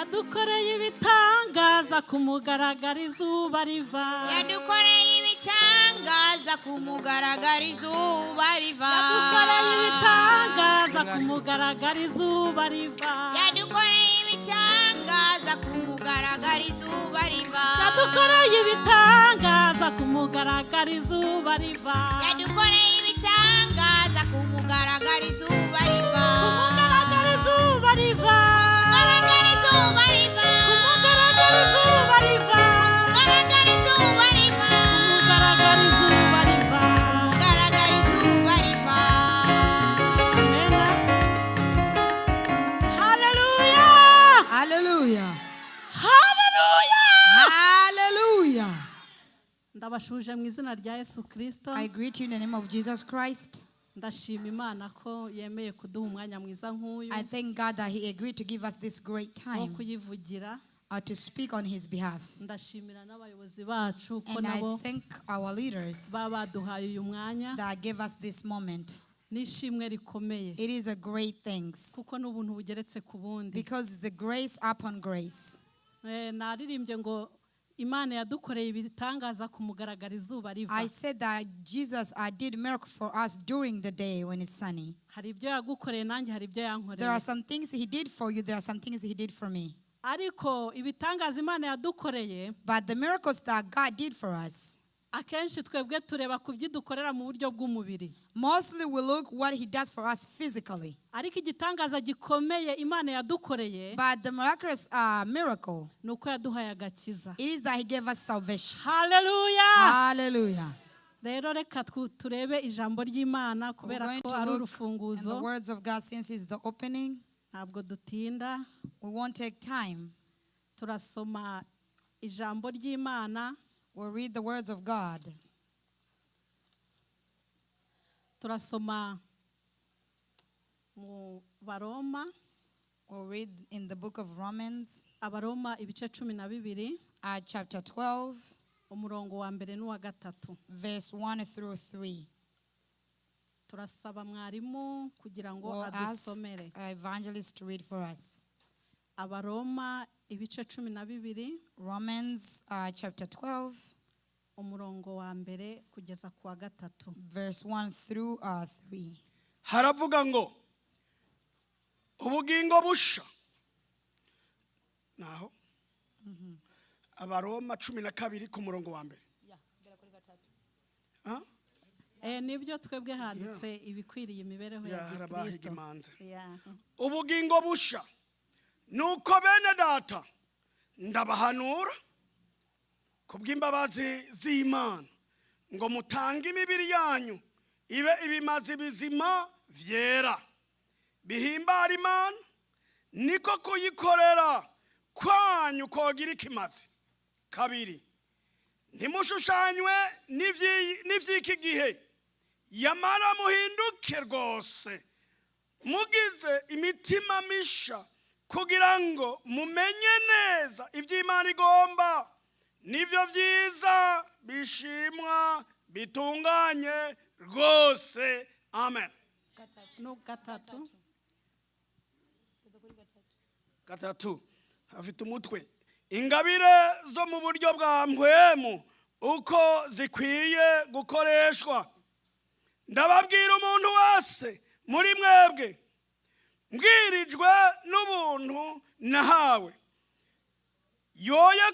Yadukoreye ibitangaza ku mugaragaro izuba riva. Yadukoreye ibitangaza ku mugaragaro izuba riva. Yadukoreye ibitangaza ku mugaragaro izuba riva. Yadukoreye ibitangaza ku mugaragaro izuba riva. Yadukoreye ibitangaza ku mugaragaro izuba riva. Yadukoreye ibitangaza ku mugaragaro izuba riva. Ku mugaragaro izuba riva. Mugaragaro izuba riva. Ku mugaragaro izuba riva. Mugaragaro izuba riva. Ku mugaragaro izuba riva. Mugaragaro izuba riva. Amen, haleluya. Hallelujah. Haleluya. Hallelujah. Ndabasuhuje mu izina rya Yesu Kirisito. I greet you in the name of Jesus Christ. Ndashima Imana ko yemeye kuduha umwanya mwiza nk'uyu I thank God that He agreed to give us this great wo time kuyivugira. To speak on His behalf. Ndashimira n'abayobozi bacu ko And I nabo thank our leaders baba baduhaye uyu mwanya. That gave us this moment. N'ishimwe rikomeye It is a great thanks kuko n'ubuntu bugeretse ku bundi. Because it's a grace upon grace. Eh, naririmbye ngo Imana yadukoreye ibitangaza ku mugaragaro izuba riva. I said that Jesus did miracle for us during the day when it's sunny. Hari ibyo yagukoreye nanjye hari ibyo There yankoreye. Are some things He did for you, there are some things He did for me. Ariko ibitangaza Imana yadukoreye, But the miracles that God did for us, akenshi twebwe tureba ku byo idukorera mu buryo bw'umubiri. Mostly we look what He does for us physically. Ariko igitangaza gikomeye Imana yadukoreye But the miraculous miracle, ni uko yaduhaye agakiza. It is that He gave us salvation. Haleluya. Hallelujah. Rero reka turebe ijambo ry'Imana We're kubera going ko to ari look in urufunguzo. The words of God since it's the opening. Ntabwo dutinda. We won't take time. Turasoma ijambo ry'Imana. We'll read the words of God. Turasoma mu Baroma. We'll read in the book of Romans, Abaroma ibice cumi na bibiri, chapter 12, umurongo wa mbere n'uwa gatatu. Verse 1 through 3. Turasaba mwarimu kugira ngo We'll ask adusomere. Evangelist to read for us. Abaroma ibice cumi na bibiri, Romans chapter 12, umurongo wa mbere kugeza ku wa gatatu. Verse 1 through 3. Haravuga ngo ubugingo busha naho Abaroma cumi na kabiri ku murongo wa mbere. Ah? Eh, nibyo twebwe handitse ibikwiriye imibereho ya Ya, harabahiga gikristo. Imanzi. Yeah. Ubugingo busha nuko bene data ndabahanura kubw'imbabazi z'Imana ngo mutange imibiri yanyu ibe ibimazi bizima vyera bihimbara Imana niko kuyikorera kwanyu kogira ikimazi. Kabiri, ntimushushanywe n'ivy'iki gihe yamara muhinduke rwose mugize imitima misha kugira ngo mumenye neza iby'Imana igomba nibyo byiza bishimwa bitunganye rwose. Amen. No gatatu. Gatatu afite umutwe ingabire zo mu buryo bwa mpwemu uko zikwiye gukoreshwa. Ndababwira umuntu wese muri mwebwe mbwirijwe n'ubuntu nahawe yoye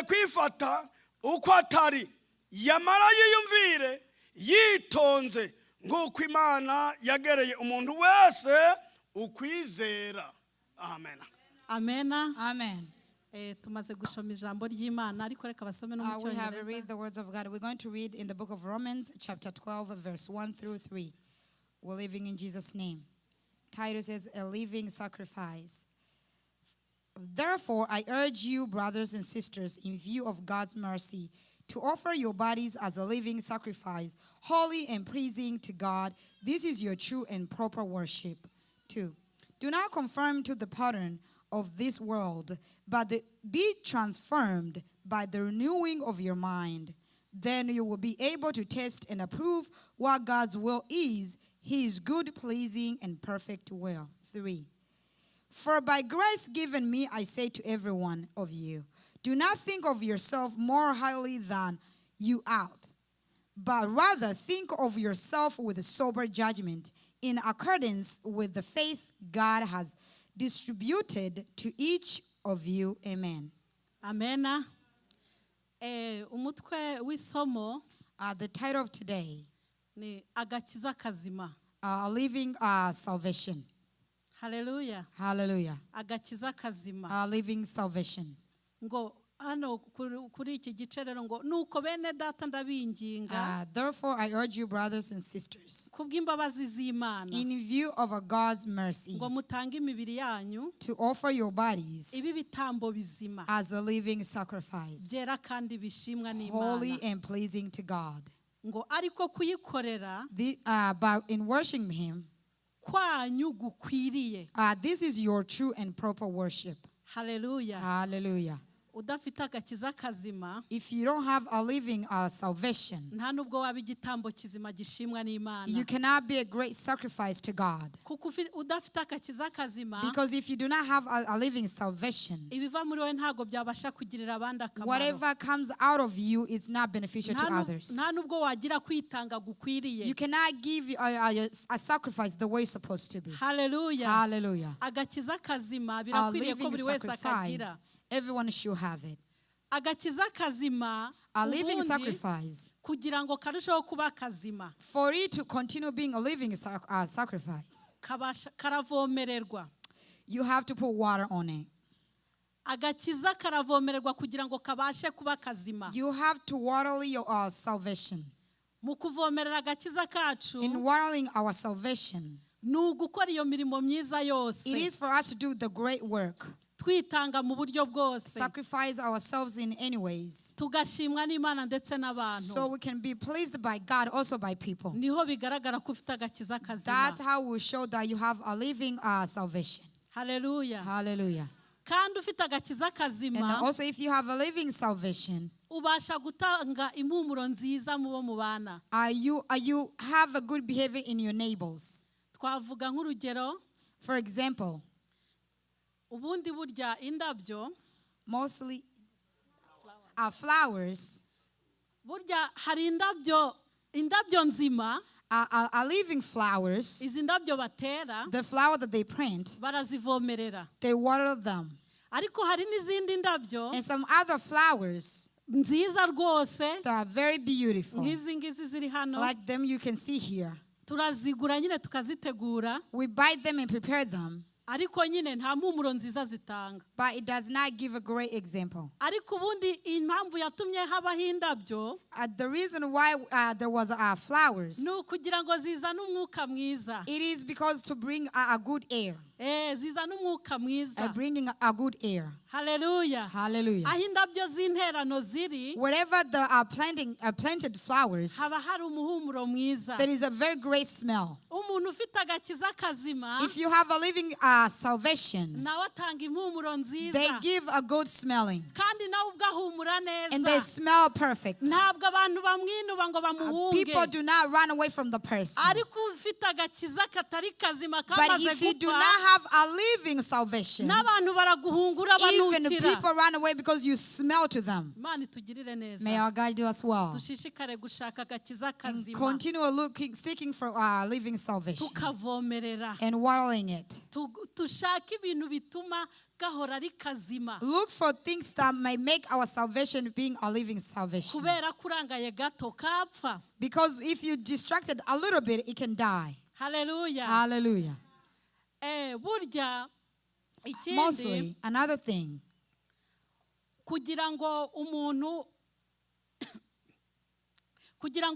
kwifata uko atari yamara yiyumvire yitonze nk'uko Imana yagereye umuntu wese ukwizera. Amen. Amena. Amen. Eh, tumaze gusoma ijambo ry'Imana ariko reka basome no mu We have Cyongereza. Read the words of God. We're going to read in the book of Romans, chapter 12, verse 1 through 3. We're living in Jesus' name. Title says, "A Living Sacrifice." Therefore, I urge you, brothers and sisters, in view of God's mercy, to offer your bodies as a living sacrifice, holy and pleasing to God. This is your true and proper worship. 2. Do not conform to the pattern of this world, but be transformed by the renewing of your mind. Then you will be able to test and approve what God's will is, his good, pleasing, and perfect will. 3. For by grace given me, I say to every one of you, do not think of yourself more highly than you ought, but rather think of yourself with a sober judgment, in accordance with the faith God has distributed to each of you. Amen. Amena. Eh, umutwe w'isomo The title of today, ni agakiza kazima. Living Salvation. Haleluya. Hallelujah. Agakiza kazima. Living salvation. Ngo hano kuri iki gice rero ngo nuko bene data ndabinginga Therefore, I urge you, brothers and sisters, kubw'imbabazi z'Imana in view of a God's mercy, ngo mutange imibiri yanyu to offer your bodies ibe ibitambo bizima as a living sacrifice, byera kandi bishimwa holy n'Imana and pleasing to God. Ngo ariko kuyikorera But in worshiping Him, kwanyu gukwiriye. This is your true and proper worship. Haleluya. Hallelujah. Udafite agakiza kazima If you don't have a living salvation, nta nubwo waba igitambo kizima gishimwa n'Imana. You cannot be a great sacrifice to God. Kuko udafite agakiza kazima Because if you do not have a living salvation, ibiva muri wowe ntabwo byabasha kugirira abandi akamaro. Whatever comes out of you, it's not beneficial to others. Nta nubwo wagira kwitanga gukwiriye. You cannot give a sacrifice the way it's supposed to be. Haleluya. Hallelujah. Agakiza kazima A birakwiriye ko living buri wese sacrifice, akagira. Everyone should have it. Agakiza kazima A living ubundi sacrifice, kugira ngo karusheho kuba kazima for it to continue being a living sacrifice, kabasha karavomererwa. You have to put water on it. Agakiza karavomererwa kugira ngo kabashe kuba kazima. You have to water your salvation. Mu kuvomerera agakiza kacu In watering our salvation, ni ugukora iyo mirimo myiza yose it is for us to do the great work, twitanga mu buryo bwose sacrifice ourselves in any ways, tugashimwa n'Imana ndetse n'abantu. So we can be pleased by God, also by people. Niho bigaragara ko ufite agakiza kazima. That's how we show that you have a living salvation. Haleluya. Hallelujah. Kandi ufite agakiza And kazima also, if you have a living salvation, ubasha gutanga impumuro nziza mu bo mubana. You have a good behavior in your neighbors. Twavuga nk'urugero For example, ubundi burya indabyo mostly flowers burya hari indabyo indabyo nzima are living flowers. Izi ndabyo batera The flower that they plant, barazivomerera. They water them. Ariko hari n'izindi ndabyo And some other flowers nziza rwose that are very beautiful, nk'izi ngizi ziri hano like them you can see here. Turazigura nyine tukazitegura. We buy them and prepare them, Ariko nyine nta mpumuro nziza zitanga. But it does not give a great example. Ariko ubundi impamvu yatumye habaho indabyo The reason why there was flowers, ni ukugira ngo zizane umwuka mwiza. It is because to bring a good air, Eh, zizane umwuka mwiza. Bringing a good air. Haleluya. Hallelujah. Aho indabyo z'interano ziri Wherever the planted flowers, haba hari umuhumuro mwiza. There is a very great smell. Umuntu ufite agakiza kazima If you have a living salvation, nawe atanga impumuro nziza. They give a good smelling, Kandi nawe ubwo ahumura and they neza. Smell perfect. Ntabwo abantu bamwinuba ngo bamuhunge. People do not run away from the person. Ariko ufite agakiza katari kazima But kamaze if you do gupfa not have a living salvation, n'abantu baraguhungura even banukira. People run away because you smell to them. Imana itugirire neza. May our God do us well. Dushishikare gushaka agakiza And kazima continue looking, seeking for living salvation tukavomerera and watering it. Dushake ibintu bituma gahora ari kazima. Look for things that may make our salvation being a living salvation. Kubera ko urangaye gato kapfa. Because if you distract it a little bit, it can die. Haleluya. Hallelujah. Eh, burya ikindi Mostly, another thing, kugira ngo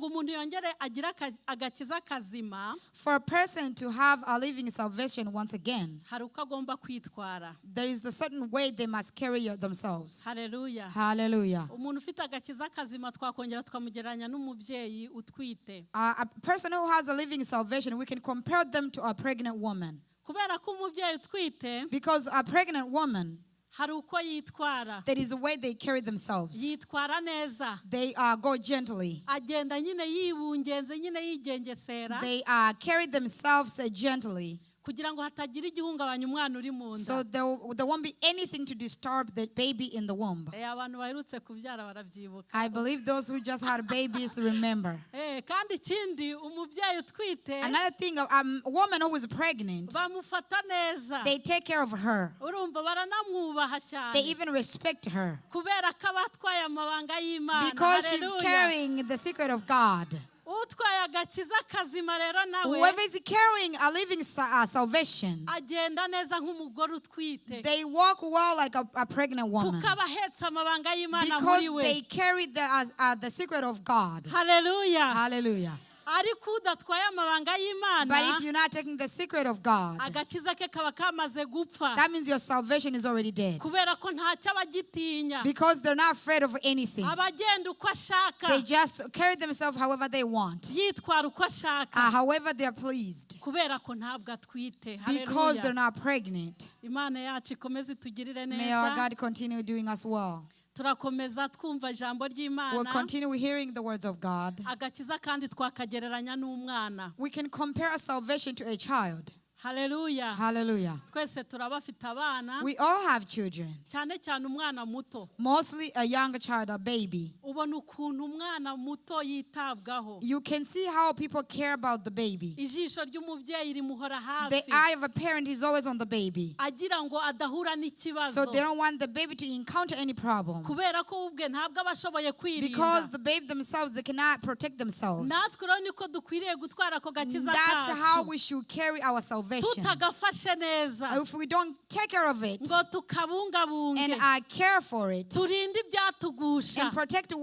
umuntu yongere agire agakiza kazima for a person to have a living salvation once again, hari uko agomba kwitwara. There is a certain way they must carry themselves. Haleluya. Hallelujah. Umuntu ufite agakiza kazima twakongera tukamugereranya n'umubyeyi utwite. A person who has a living salvation, we can compare them to a pregnant woman. Kubera ko umubyeyi utwite Because a pregnant woman, hari uko yitwara. There is a way they carry themselves. Yitwara neza. They go gently. Agenda nyine yibungenze nyine yigengesera. They carry themselves gently. Kugira ngo hatagira igihungabanya umwana uri mu nda. So there won't be anything to disturb the baby in the womb. Eh, abantu baherutse kubyara barabyibuka. I believe those who just had babies remember. Eh, kandi ikindi umubyeyi utwite Another thing, a woman who is pregnant, bamufata neza. They take care of her. Urumva baranamwubaha cyane. They even respect her Kubera ko aba atwaye amabanga y'Imana. Because she's Hallelujah. Carrying the secret of God. Utwaye agakiza kazima rero nawe Whoever is carrying a living salvation, agenda neza nk'umugore utwite they walk well like a pregnant woman kuko aba ahetse amabanga y'Imana because muri we. They carry the secret of God. Haleluya. Hallelujah. Ariko udatwaye amabanga y'Imana But if you're not taking the secret of God, agakiza ke kaba kamaze gupfa that means your salvation is already dead kubera ko ntacyo aba agitinya. Because they're not afraid of anything. Aba agenda uko ashaka. They just carry themselves however they want, Yitwara uko ashaka however they're pleased, kubera ko ntabwo atwite. Because Haleluya. They're not pregnant. Imana yacu ikomeze itugirire May our neza. God continue doing us well. Turakomeza twumva ijambo We'll ry'Imana. Continue hearing the words of God. Agakiza kandi twakagereranya n'umwana. We can compare our salvation to a child. Haleluya. Hallelujah. Twese turabafite abana. We all have children, Cyane cyane umwana muto. Mostly a younger child, a baby. Ubona ukuntu umwana muto yitabwaho. You can see how people care about the baby. Ijisho ry'umubyeyi rimuhora The hafi eye of a parent is always on the baby. Agira ngo adahura n'ikibazo. So they don't want the baby to encounter any problem. Kubera ko we ubwe ntabwo aba ashoboye kwirinda. Because the babe themselves, they cannot protect themselves. Natwe rero niko dukwiriye gutwara ako gakiza That's how kacu we should carry our salvation. Tutagafashe neza If we don't take care of it ngo tukabungabunge and care for it turinde ibyatugusha and protect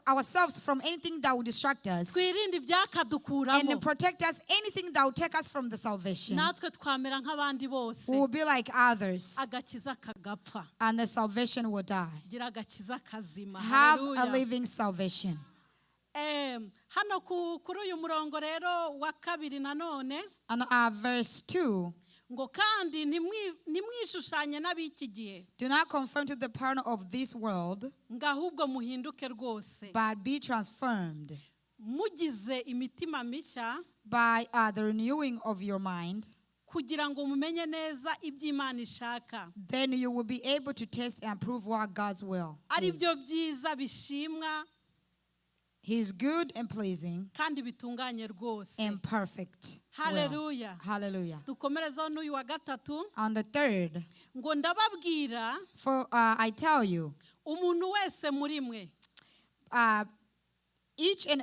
ourselves from anything that will distract us twirinde ibyakadukuramo and protect us anything that will take us from the salvation, natwe twamera nk'abandi bose we will be like others agakiza kagapfa. And the salvation will die. Gira agakiza kazima. Have a Hallelujah. Living salvation. Em, hano kuri uyu murongo rero wa kabiri nanone And verse 2, ngo kandi ntimwishushanye n'ab'iki gihe do not conform to the pattern of this world, ngo ahubwo muhinduke rwose but be transformed mugize imitima mishya by the renewing of your mind. Kugira ngo mumenye neza ibyo Imana ishaka Then you will be able to test and prove what God's will ari byo is. Byiza bishimwa He is good and pleasing kandi bitunganye rwose. And perfect will. Hallelujah. Hallelujah. Dukomerezaho n'uyu wa gatatu On the third, ngo ndababwira for I tell you, umuntu wese muri mwe each and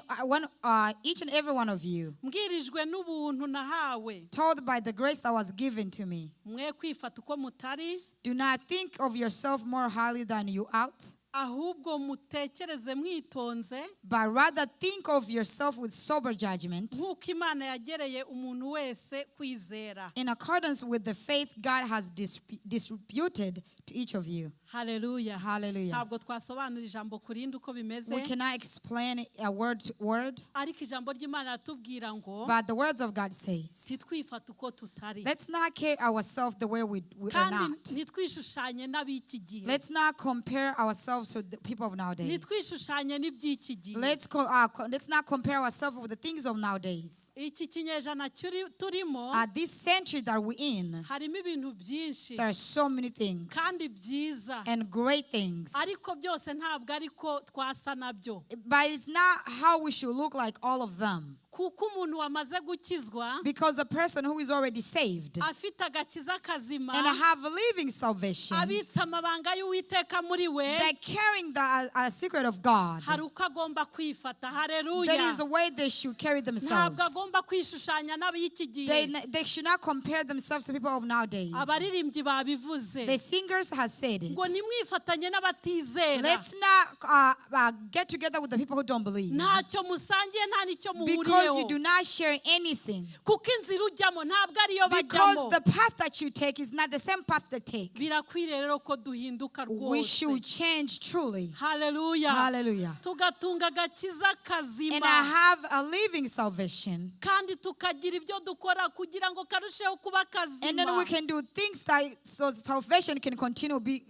every one of you, mbwirijwe n'ubuntu nahawe told by the grace that was given to me, mwe kwifata uko mutari do not think of yourself more highly than you ought, ahubwo mutekereze mwitonze but rather think of yourself with sober judgment, nk'uko Imana yagereye umuntu wese kwizera. In accordance with the faith God has distributed to each of you. Haleluya. Hallelujah. Ntabwo twasobanura ijambo ku rindi uko bimeze We cannot explain a word to word, ariko ijambo ry'Imana riratubwira ngo but the words of God says, ntitwifate uko tutari let's not carry ourselves the way we are kandi not. ntitwishushanye n'ab'iki gihe. Let's not compare ourselves to the people of nowadays. Ntitwishushanye n'iby'iki gihe. Let's not compare ourselves with the things of nowadays. Iki kinyejana turimo At this century that we're in, harimo ibintu byinshi there are so many things kandi byiza and great things. Ariko byose ntabwo ariko twasa nabyo. But it's not how we should look like all of them. Kuko umuntu wamaze gukizwa Because a person who is already saved afite agakiza kazima and have a living salvation, abitse amabanga y'Uwiteka muri we they're carrying the secret of God. Hari uko agomba kwifata. Hareruya. There is a way they should carry themselves. Ntabwo agomba kwishushanya n'ab'iki gihe. They should not compare themselves to people of nowadays. Abaririmbyi babivuze The singers has said it. ngo nimwifatanye n'abatizera. Let's not get together with the people who don't believe. Ntacyo musangiye nta n'icyo Because muhuriyeho you do not share anything. Kuko inzira ujyamo ntabwo ariyo Because bajyamo. The path that you take is not the same path they take. Birakwiriye rero ko duhinduka We rwose. Should change truly. Haleluya. Hallelujah. Tugatunga agakiza kazima And I have a living salvation. Kandi tukagira ibyo dukora kugira ngo karusheho kuba And then we kazima can do things that so salvation can continue be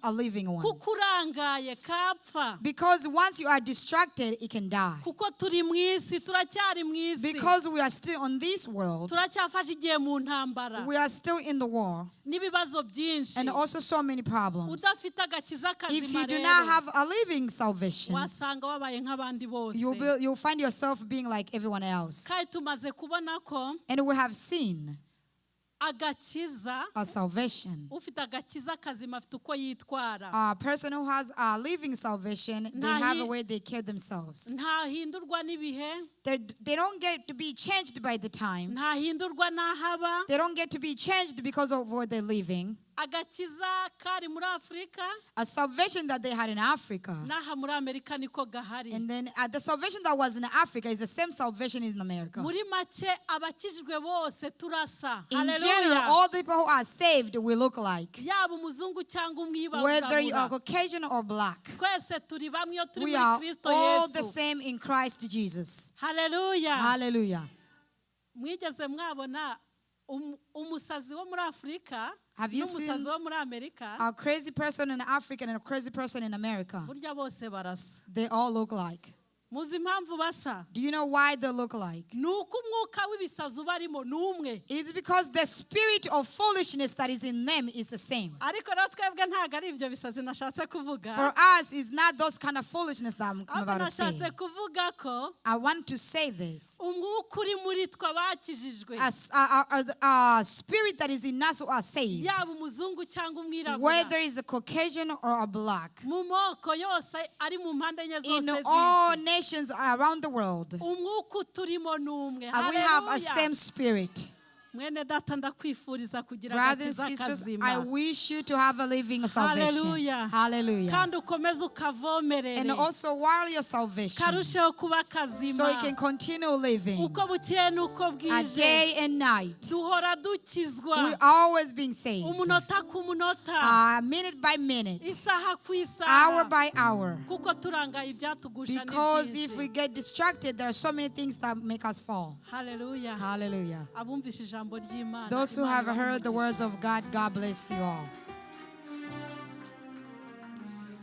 a living one. Kuko urangaye kapfa. Because once you are distracted, it can die. Kuko turi mu isi turacyari Turacyari mu isi. Because we are still on this world, Turacyafashe igihe mu ntambara we are still in the war, n'ibibazo byinshi. And also so many problems. Udafite agakiza If kazima you do not rero have a living salvation, wasanga wabaye nk'abandi bose. you'll find yourself being like everyone else. Kandi tumaze kubona ko And we have seen agakiza a salvation. Ufite agakiza kazima afite uko yitwara. A person who has a living salvation, they have a way they care themselves. Ntahindurwa n'ibihe. They don't get to be changed by the time. Ntahindurwa n'ahaba. They don't get to be changed because of where they're living. Agakiza kari muri Afurika A salvation that they had in Africa. N'aha muri Amerika niko gahari. And then the salvation that was in Africa is the same salvation in America. Muri make abakijijwe bose turasa. In general, Hallelujah. All the people who are saved, we look like. Yaba umuzungu cyangwa Whether you are umwirabura Caucasian or black, twese turi bamwe iyo turi we muri are Kristo all the Yesu. Same in Christ Jesus. Haleluya. Hallelujah. Mwigeze mwabona umusazi wo muri Afurika Have you n'umusazi seen wo muri Amerika? a crazy person in Africa and a crazy person in America? Burya bose barasa. They all look like. Muzi impamvu basa? Do you know why they look like? Ni uko umwuka w'ibisazi ubarimo ni umwe. It is because the spirit of foolishness that is in them is the same. Ariko rero twebwe ntabwo ari ibyo bisazi nashatse kuvuga. For us, it's not those kind of foolishness that I'm Ahubwo about to say. nashatse kuvuga ko I want to say this. Umwuka uri muri twe abakijijwe As a spirit that is in us who are saved, yaba umuzungu cyangwa umwirabura whether it's a Caucasian or a black, mu moko yose ari mu mpande enye zose in all z'isi nations around the world, umwuka uturimo ni umwe. We have a Hallelujah. Same spirit. Mwene data ndakwifuriza kugira Brothers and agakiza sisters, kazima. I wish you to have a living salvation. Hallelujah. Hallelujah. Kandi ukomeze ukavomerere And also while your salvation, karusheho kuba kazima so you can continue living uko bukeye n'uko a bwije. Day and night. Duhora dukizwa We always being saved. Umunota ku munota Minute by minute, isaha ku isaha hour by hour. Kuko turangaye ibyatugusha ni Because if we byinshi. Get distracted, there are so many things that make us fall. Haleluya. Hallelujah. Abumvise ijambo ry'Imana Those who Imana have heard the ibahe words umugisha. of God, God bless you all.